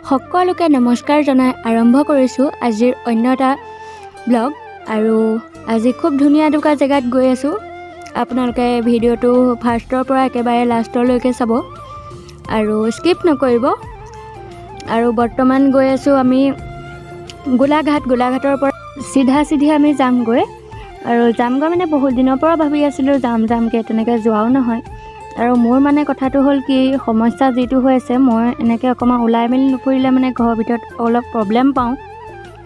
সকলোকে নমস্কাৰ জনাই আৰম্ভ কৰিছোঁ আজিৰ অন্য এটা ব্লগ। আৰু আজি খুব ধুনীয়া এটুকুৰা জেগাত গৈ আছোঁ। আপোনালোকে ভিডিঅ'টো ফাৰ্ষ্টৰ পৰা একেবাৰে লাষ্টলৈকে চাব আৰু স্কিপ নকৰিব। আৰু বৰ্তমান গৈ আছোঁ আমি গোলাঘাট। গোলাঘাটৰ পৰা চিধা চিধি আমি যামগৈ। আৰু যামগৈ মানে বহুত দিনৰ পৰা ভাবি আছিলোঁ যাম যামকৈ, তেনেকৈ যোৱাও নহয়। আৰু মোৰ মানে কথাটো হ'ল কি, সমস্যা যিটো হৈ আছে, মই এনেকৈ অকণমান ওলাই মেলি নুফুৰিলে মানে ঘৰৰ ভিতৰত অলপ প্ৰব্লেম পাওঁ।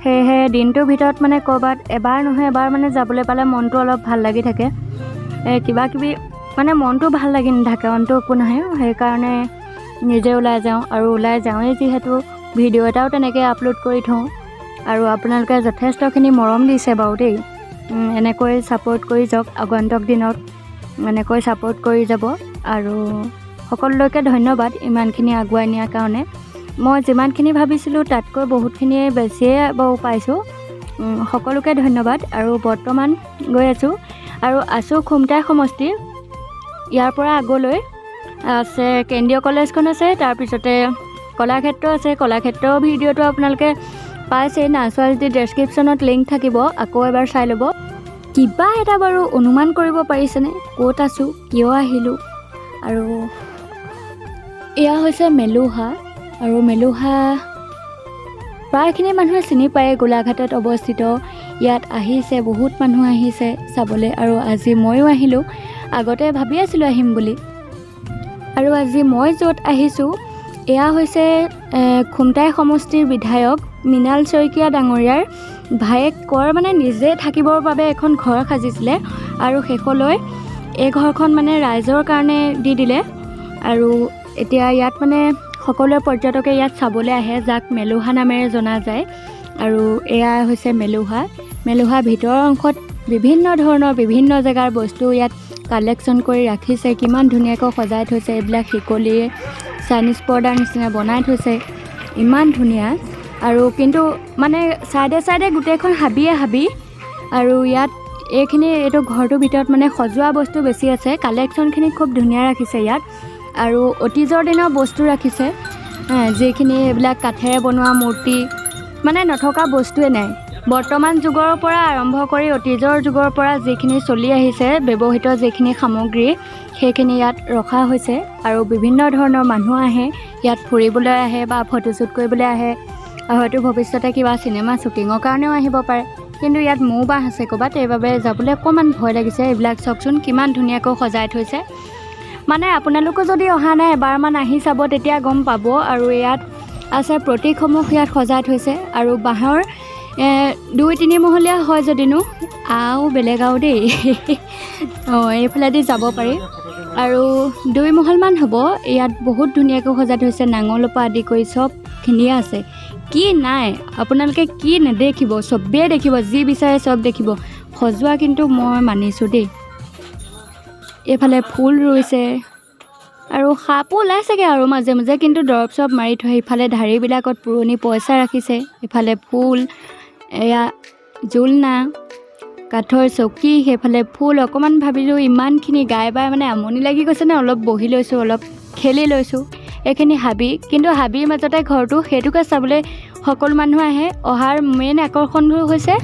সেয়েহে দিনটোৰ ভিতৰত মানে ক'ৰবাত এবাৰ নহয় এবাৰ মানে যাবলৈ পালে মনটো অলপ ভাল লাগি থাকে। এই কিবা কিবি মানে মনটো ভাল লাগি নাথাকে, অইনটো একো নহয়। সেইকাৰণে নিজে ওলাই যাওঁ আৰু ওলাই যাওঁৱেই যিহেতু ভিডিঅ' এটাও তেনেকৈ আপলোড কৰি থওঁ। আৰু আপোনালোকে যথেষ্টখিনি মৰম দিছে বাৰু দেই। এনেকৈ ছাপোৰ্ট কৰি যাওক, আগন্তুক দিনত এনেকৈ ছাপোৰ্ট কৰি যাব। আৰু সকলোলৈকে ধন্যবাদ ইমানখিনি আগুৱাই নিয়াৰ কাৰণে। মই যিমানখিনি ভাবিছিলোঁ, তাতকৈ বহুতখিনিয়ে বেছিয়ে বাৰু পাইছোঁ। সকলোকে ধন্যবাদ। আৰু বৰ্তমান গৈ আছোঁ আৰু আছোঁ খুমটাই সমষ্টি। ইয়াৰ পৰা আগলৈ আছে কেন্দ্ৰীয় কলেজখন আছে, তাৰপিছতে কলাক্ষেত্ৰ আছে। কলাক্ষেত্ৰৰ ভিডিঅ'টো আপোনালোকে পাইছেই, নাচোৱা যদি ডেছক্ৰিপশ্যনত লিংক থাকিব, আকৌ এবাৰ চাই ল'ব। কিবা এটা বাৰু অনুমান কৰিব পাৰিছেনে ক'ত আছোঁ, কিয় আহিলোঁ? আৰু এয়া হৈছে মেলুহা। আৰু মেলুহা প্ৰায়খিনি মানুহে চিনি পায়, গোলাঘাটত অৱস্থিত। ইয়াত আহিছে, বহুত মানুহ আহিছে চাবলৈ আৰু আজি ময়ো আহিলোঁ। আগতে ভাবি আছিলোঁ আহিম বুলি। আৰু আজি মই য'ত আহিছোঁ, এয়া হৈছে খুমটাই সমষ্টিৰ বিধায়ক মৃণাল শইকীয়া ডাঙৰীয়াৰ ভায়েকৰ মানে নিজে থাকিবৰ বাবে এখন ঘৰ সাজিছিলে আৰু শেষলৈ এই ঘৰখন মানে ৰাইজৰ কাৰণে দি দিলে। আৰু এতিয়া ইয়াত মানে সকলোৱে পৰ্যটকে ইয়াত চাবলৈ আহে, যাক মেলুহা নামেৰে জনা যায়। আৰু এয়া হৈছে মেলুহা। মেলুহা ভিতৰৰ অংশত বিভিন্ন ধৰণৰ বিভিন্ন জেগাৰ বস্তু ইয়াত কালেকশ্যন কৰি ৰাখিছে। কিমান ধুনীয়াকৈ সজাই থৈছে! এইবিলাক শিকলিয়ে চাইনিজ পৰ্দাৰ নিচিনা বনাই থৈছে, ইমান ধুনীয়া। আৰু কিন্তু মানে ছাইডে ছাইডে গোটেইখন হাবিয়ে হাবি। আৰু ইয়াত এইখিনি এইটো ঘৰটোৰ ভিতৰত মানে সজোৱা বস্তু বেছি আছে। কালেকশ্যনখিনি খুব ধুনীয়া ৰাখিছে ইয়াত। আৰু অতীজৰ দিনৰ বস্তু ৰাখিছে, যিখিনি এইবিলাক কাঠেৰে বনোৱা মূৰ্তি, মানে নথকা বস্তুৱে নাই। বৰ্তমান যুগৰ পৰা আৰম্ভ কৰি অতীজৰ যুগৰ পৰা যিখিনি চলি আহিছে, ব্যৱহৃত যিখিনি সামগ্ৰী, সেইখিনি ইয়াত ৰখা হৈছে। আৰু বিভিন্ন ধৰণৰ মানুহ আহে ইয়াত, ফুৰিবলৈ আহে বা ফটোশ্বুট কৰিবলৈ আহে আৰু হয়তো ভৱিষ্যতে কিবা চিনেমা শ্বুটিঙৰ কাৰণেও আহিব পাৰে। কিন্তু ইয়াত মৌ বাহ আছে ক'ৰবাত, সেইবাবে যাবলৈ অকণমান ভয় লাগিছে। এইবিলাক চাওকচোন, কিমান ধুনীয়াকৈ সজাই থৈছে। মানে আপোনালোকো যদি অহা নাই, এবাৰমান আহি চাব, তেতিয়া গম পাব। আৰু ইয়াত আছে প্ৰতীকসমূহ ইয়াত সজাই থৈছে। আৰু বাঁহৰ 2-3 মহলীয়া হয় যদিনো আৰু বেলেগ আৰু দেই। অঁ, এইফালেদি যাব পাৰি আৰু 2 মহলমান হ'ব। ইয়াত বহুত ধুনীয়াকৈ সজাই থৈছে। নাঙলৰ পৰা আদি কৰি চবখিনিয়ে আছে। কি নাই আপোনালোকে, কি নেদেখিব? চবেই দেখিব, যি বিচাৰে চব দেখিব। সজোৱা কিন্তু মই মানিছোঁ দেই। এইফালে ফুল ৰুইছে আৰু সাপো ওলাইছেগৈ আৰু মাজে মাজে, কিন্তু দৰৱ চৰৱ মাৰি থয়। ইফালে ঢাৰিবিলাকত পুৰণি পইচা ৰাখিছে। ইফালে ফুল, এয়া জোলনা, কাঠৰ চকী, সেইফালে ফুল। অকণমান ভাবিলোঁ ইমানখিনি গাই বাই মানে আমনি লাগি গৈছে ন, অলপ বহি লৈছোঁ, অলপ খেলি লৈছোঁ। এইখিনি হাবি, কিন্তু হাবিৰ মাজতে ঘৰটো, সেইটোকে চাবলৈ সকলো মানুহ আহে। অহাৰ মেইন আকৰ্ষণটো হৈছে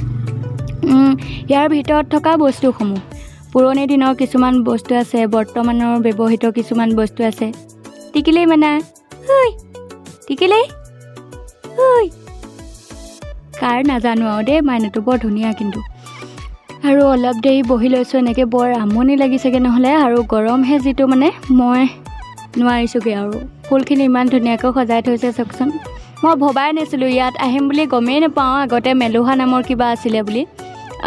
ইয়াৰ ভিতৰত থকা বস্তুসমূহ। পুৰণি দিনৰ কিছুমান বস্তু আছে, বৰ্তমানৰ ব্যৱহৃত কিছুমান বস্তু আছে। টিকিলি মানে ঐ টিকিলি ঐ, কাৰ নাজানো আৰু দেই। মাইনাটো বৰ ধুনীয়া কিন্তু। আৰু অলপ দেৰি বহি লৈছোঁ এনেকৈ, বৰ আমনি লাগিছেগৈ নহ'লে। আৰু গৰমহে যিটো, মানে মই নোৱাৰিছোঁগৈ। আৰু ফুলখিনি ইমান ধুনীয়াকৈ সজাই থৈছে, চাওকচোন। মই ভবাই নাছিলোঁ ইয়াত আহিম বুলি, গমেই নাপাওঁ আগতে মেলুহা নামৰ কিবা আছিলে বুলি।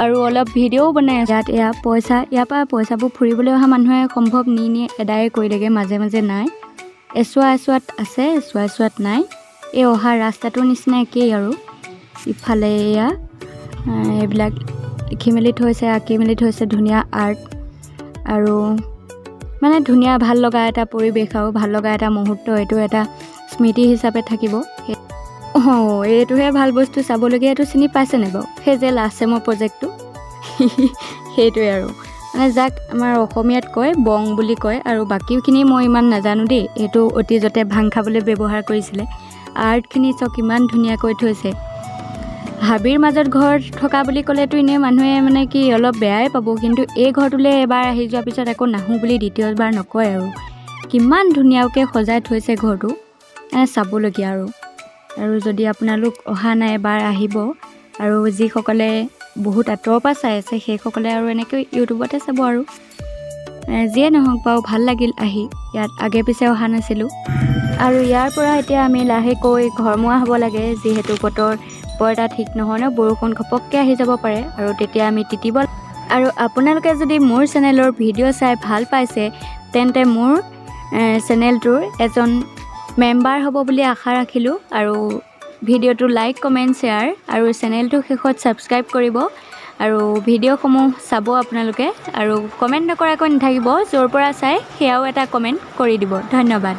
আৰু অলপ ভিডিঅ'ও বনাই আছোঁ ইয়াত। এয়া পইচা, ইয়াৰ পৰা পইচাবোৰ ফুৰিবলৈ অহা মানুহে সম্ভৱ নি নি এদায়ে কৰিলেগৈ। মাজে মাজে নাই, এচোৱা এচোৱাত আছে, এচোৱা এচোৱাত নাই। এই অহা ৰাস্তাটোৰ নিচিনা একেই। আৰু ইফালে এয়া এইবিলাক লিখি মেলি থৈছে, আঁকি মেলি থৈছে, ধুনীয়া আৰ্ট। আৰু মানে ধুনীয়া ভাল লগা এটা পৰিৱেশ আৰু ভাল লগা এটা মুহূৰ্ত। এইটো এটা স্মৃতি হিচাপে থাকিব। অঁ, এইটোহে ভাল বস্তু চাবলগীয়া। এইটো চিনি পাইছেনে বাৰু? সেই যে লাষ্ট চেমৰ প্ৰজেক্টটো, সেইটোৱে। আৰু মানে যাক আমাৰ অসমীয়াত কয় বং বুলি কয়। আৰু বাকীখিনি মই ইমান নাজানো দেই। এইটো অতীজতে ভাং খাবলৈ ব্যৱহাৰ কৰিছিলে। আৰ্টখিনি চাওক, ইমান ধুনীয়াকৈ থৈছে। হাবিৰ মাজত ঘৰ থকা বুলি ক'লেতো এনেই মানুহে মানে কি অলপ বেয়াই পাব, কিন্তু এই ঘৰটোলৈ এবাৰ আহি যোৱাৰ পিছত আকৌ নাহোঁ বুলি দ্বিতীয়বাৰ নকয়। আৰু কিমান ধুনীয়াকৈ সজাই থৈছে ঘৰটো, চাবলগীয়া। আৰু আৰু যদি আপোনালোক অহা নাই, এবাৰ আহিব। আৰু যিসকলে বহুত আঁতৰৰ পৰা চাই আছে, সেইসকলে আৰু এনেকৈ ইউটিউবতে চাব। আৰু যিয়ে নহওক বাৰু, ভাল লাগিল আহি ইয়াত, আগে পিছে অহা নাছিলোঁ। আৰু ইয়াৰ পৰা এতিয়া আমি লাহেকৈ ঘৰমুৱা হ'ব লাগে, যিহেতু বতৰ বৰ এটা ঠিক নহয় ন, বৰষুণ ঘপককৈ আহি যাব পাৰে আৰু তেতিয়া আমি তিতিব। আৰু আপোনালোকে যদি মোৰ চেনেলৰ ভিডিঅ' চাই ভাল পাইছে, তেন্তে মোৰ চেনেলটোৰ এজন মেম্বাৰ হ'ব বুলি আশা ৰাখিলোঁ। আৰু ভিডিঅ'টো লাইক, কমেণ্ট, শ্বেয়াৰ আৰু চেনেলটো শেষত ছাবস্ক্ৰাইব কৰিব আৰু ভিডিঅ'সমূহ চাব আপোনালোকে। আৰু কমেণ্ট নকৰাকৈ নাথাকিব, য'ৰ পৰা চাই সেয়াও এটা কমেণ্ট কৰি দিব। ধন্যবাদ।